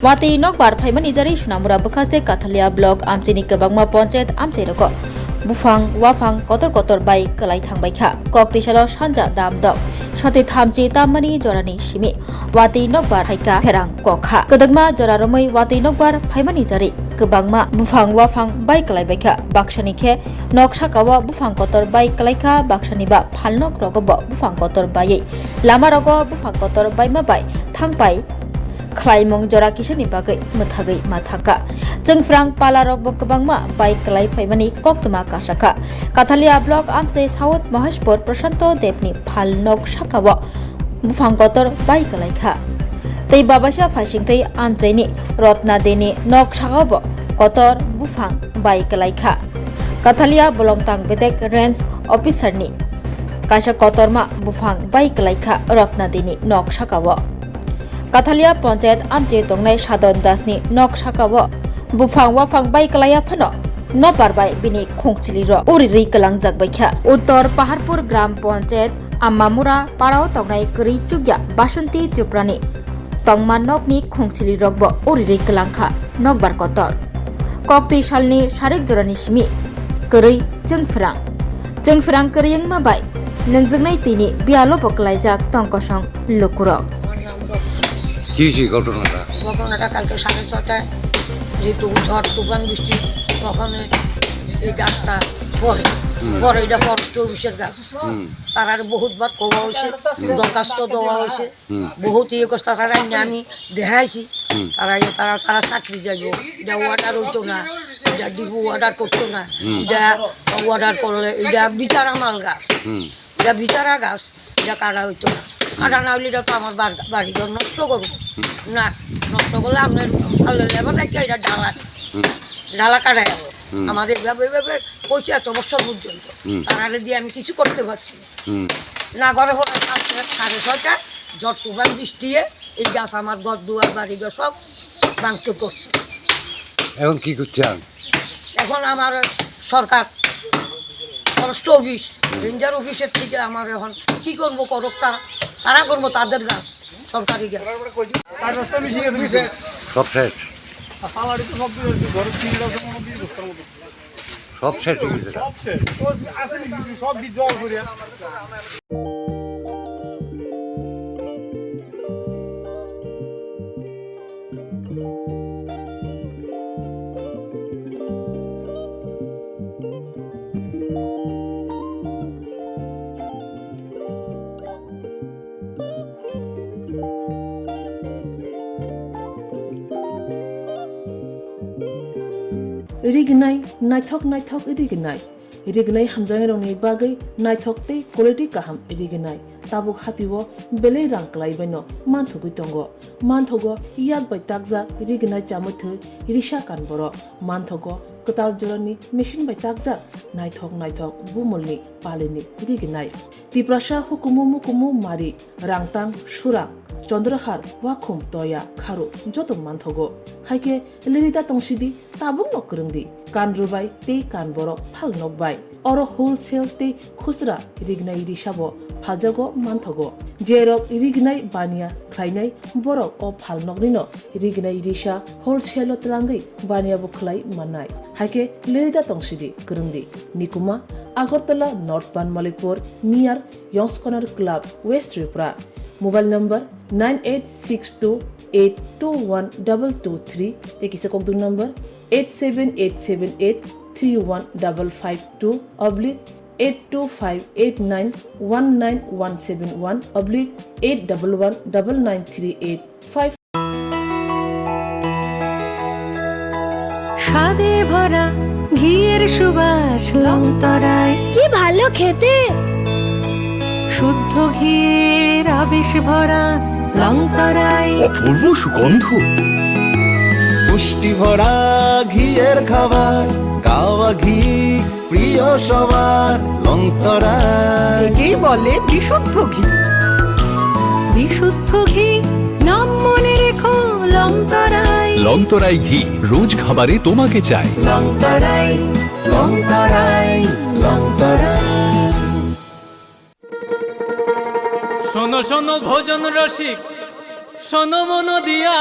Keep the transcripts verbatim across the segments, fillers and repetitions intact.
Watwi nokbar phaimani jari Sonamura bwkhaste Kathalia block amchaini kwbangma ponchayat amchairogo buphang waphang kotor kotor bai kwlai thangbaikha. Kok twisalo sanja damdok soti thamchi tammani jorani simi watwi nokbar phaikha pherang kokha. Kwdwkma jora romwi watwi nokbar phaimani jari kwbangma buphang waphang bai kwlaibaikha. Baksani khe nok sakao buphang kotor bai kwlaikha, baksani ba phalnok rogo bo buphang kotor baiwi lama rogo buphang kotor baima bai thangpai khlaimung jora kisani bagwi mwthagwi ma thangkha. Chwngphrang pala rok bo kwbangma bai kwlai phaimani koktwma kasakha. Kathalia block amchai South Maheshpur Prashanto Debni phalnok sakao buphang kotor bai kwlaikha. Tei babaisa phaisingtwi amchaini Rotna Deni nok sakao bo kotor buphang bai kwlaikha. Kathalia Bolongtang Bedek Range Officer ni kaisa kotorma buphang bai kwlaikha Rotna Deni nok sakao. Kathalia Ponchayat amchai tongnai Sadon Das ni nok sakao buphang waphang bai kwlaiya phano nopar bai bini khungchili rok uri rwi kwlangjak baikha. Uttor Paharpur Gram Ponchayat Amamura parao tongnai kwrwi chukya Basanti Tripura ni tongma nokni khungchili rokbo uri rwi kwlangkha nokbar kotor. Koktwi salni sarik jorani simi kwrwi chwngphrang. Chwngphrang kwrwi wngma bai nwngjwknai twini biyalo bo kwlaijak tong kosong lukurok. কি হয়েছে ঘটনাটা? ঘটনাটা কালকে সাড়ে ছটায় যেহেতু ঝড় তুফান বৃষ্টি, তখন এই গাছটা পড়ে। হুম। পড়ে, এটা ফরেস্ট অফিসের গাছ। হুম। তারারে বহুতবার কওয়া হয়েছে, হুম। দরখাস্ত দেওয়া হয়েছে, হুম। বহুত ইয়ে করছে, তারা আইনে আমি দেখাইছি। হুম। তারা ইয়ে, তারা, তারা চাকরি যাইব, এটা অর্ডার হইতো না, এটা ডিপু অর্ডার করতো না, হুম। এটা অর্ডার করলে এটা বিচারা মাল গাছ, হুম। এটা বিচারা গাছ, এটা কাটা হইতো না। হুম। কাটা না হইলে এটা তো আমার বার-, বাড়িঘর নষ্ট করবো। হুম। না, নষ্ট করলে আপনার ভালো লেবার রাখি এটা ডালা, হুম। ডালা কাটা যাবো। হুম। আমাদের এভাবে, এভাবে কইছে এত বছর পর্যন্ত। হুম। তারারে দিয়ে আমি কিছু করতে পারছি না। হুম। না করে ফলে কালকে সাড়ে ছয়টা ঝড় তুফান বৃষ্টিয়ে এই গাছ আমার ঘর দুয়ার বাড়ি ঘর সব ভাঙচুর করছে। এখন কি করছেন? এখন আমার সরকার, ফরেস্ট অফিস, রেঞ্জার অফিসের থেকে আমার এখন কি করবো করুক তারা, তারা করবো তাদের গাছ, সরকারি গাছ। সব শেষ। সব শেষ হয়ে গেছে। সব শেষ। ও, আছে নাকি? সব কি জল করে? Rignai, naithok naithok rignai. Rignai hamjaknairokni bagwi naithok tei quality kaham rignai. Tabuk hatio belai rang kwlaibaino manthogwi tongo. Manthogo yak bai takjak rignai chamwi thwi risa kan borok. Manthogo kwtal jorani machine bai takjak naithok naithok bumulni palini rignai. Tiprasa hukumu mukumu mari, rangtang, surang, chondrahar, wakhum, toya, kharu joto manthogo. Haikhe lirida tongsidi, tabukno kwrwngdi. Kan rwbai tei kan borok phal nokbai. Oro wholesale tei khusra rignai risabo phaljago manthogo. Jerok rignai baniya khlainai borok o phal noknino rignai risa wholesale o twlangwi baniya bo khlai mannai. Haikhe lirida tongsidi, kwrwngdi. Nikuma, Agartala North Banmalipur, near Yongs Corner Club, West Tripura. Mobile number nine eight six two eight two one double two three, tei kisa kokduk number eight seven eight seven eight three one double five two oblique eight two five eight nine one nine one seven one oblique eight double one double nine three eight five. স্বাদে ভরা ঘিয়ের সুবাস লংতরায়। কি ভালো খেতে! শুদ্ধ ঘিয়ের আবেশ ভরা লংতরায়। অপূর্ব সুগন্ধ। পুষ্টি ভরা ঘিয়ের খাবার, গাওয়া ঘি প্রিয় সবার লংতরায়। একেই বলে বিশুদ্ধ ঘি। বিশুদ্ধ ঘি, নাম মনে রেখো লংতরায়। লংতরায় ঘি, রোজ খাবারে তোমাকে চাই। লংতরায়, লংতরায়, লংতরায়। শোনো শোনো ভোজন রসিক, শোনো মন দিয়া,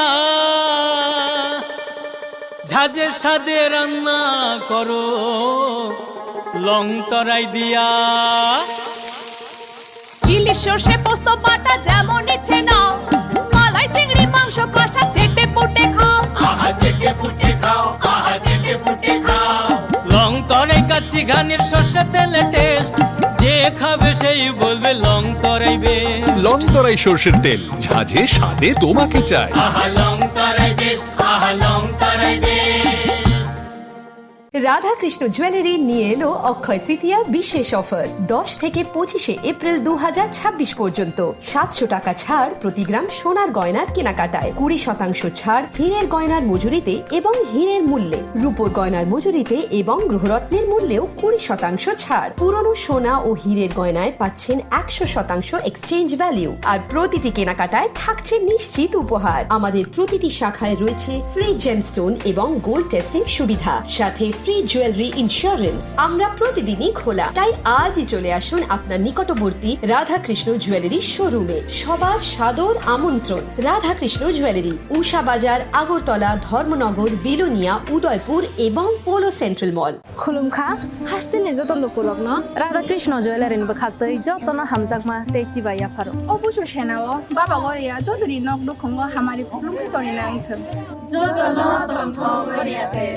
ঝাঁঝের স্বাদে রান্না করো, লং তরাই দিয়া। ইলিশ সর্ষে পোস্ত বাটা যেমন ইচ্ছে নাও, মালাই চিংড়ি মাংস কষা চেটে পুটে খাও। আহা চেটে পুটে খাও, আহা চেটে পুটে খাও। লং তরাই কাচ্চি ঘানির সর্ষে তেলে টেস্ট, যে খাবে সেই বলবে লং তরাই বেশ। লং তরাই সর্ষের তেল, ঝাঁঝে স্বাদে তোমাকে চাই। আহা লং তরাই বেশ, আহা লং তরাই বেশ। রাধাকৃষ্ণ জুয়েলারি নিয়ে এলো অক্ষয় তৃতীয়া বিশেষ অফার। দশ থেকে পঁচিশে এপ্রিল দু হাজার ছাব্বিশ পর্যন্ত সাতশো টাকা ছাড় প্রতি গ্রাম সোনার গয়নার কেনাকাটায়, কুড়ি শতাংশ ছাড় হীরের গয়নার মজুরিতে এবং হীরের মূল্যে, রূপোর গয়নার মজুরিতে এবং গ্রহরত্নের মূল্যেও কুড়ি শতাংশ ছাড়। পুরনো সোনা ও হীরের গয়নায় পাচ্ছেন একশো শতাংশ এক্সচেঞ্জ ভ্যালু, আর প্রতিটি কেনাকাটায় থাকছে নিশ্চিত উপহার। আমাদের প্রতিটি শাখায় রয়েছে ফ্রি জেমস্টোন এবং গোল্ড টেস্টিং সুবিধা, সাথে ফ্রি জুয়েলারি ইন্স্যুরেন্স। আমরা প্রতিদিনই খোলা, তাই আজই চলে আসুন আপনার নিকটবর্তী রাধাকৃষ্ণ জুয়েলারি শোরুমে। সবার সাদর আমন্ত্রণ। রাধাকৃষ্ণ জুয়েলারি, উষা বাজার, আগরতলা, ধর্মনগর, বিলোনিয়া, উদয়পুর এবং পোলো সেন্ট্রাল মল। Khulumkha, hasteni joto lukurokno Radha Krishna Jewellery ni bwkhaktwi jotono hamjakma tei chibai yapharo. O busu senao Baba Goria jotoni nok nukhungo hamari khulumwi tongwi nang thung. Jotono tongthok Goria te.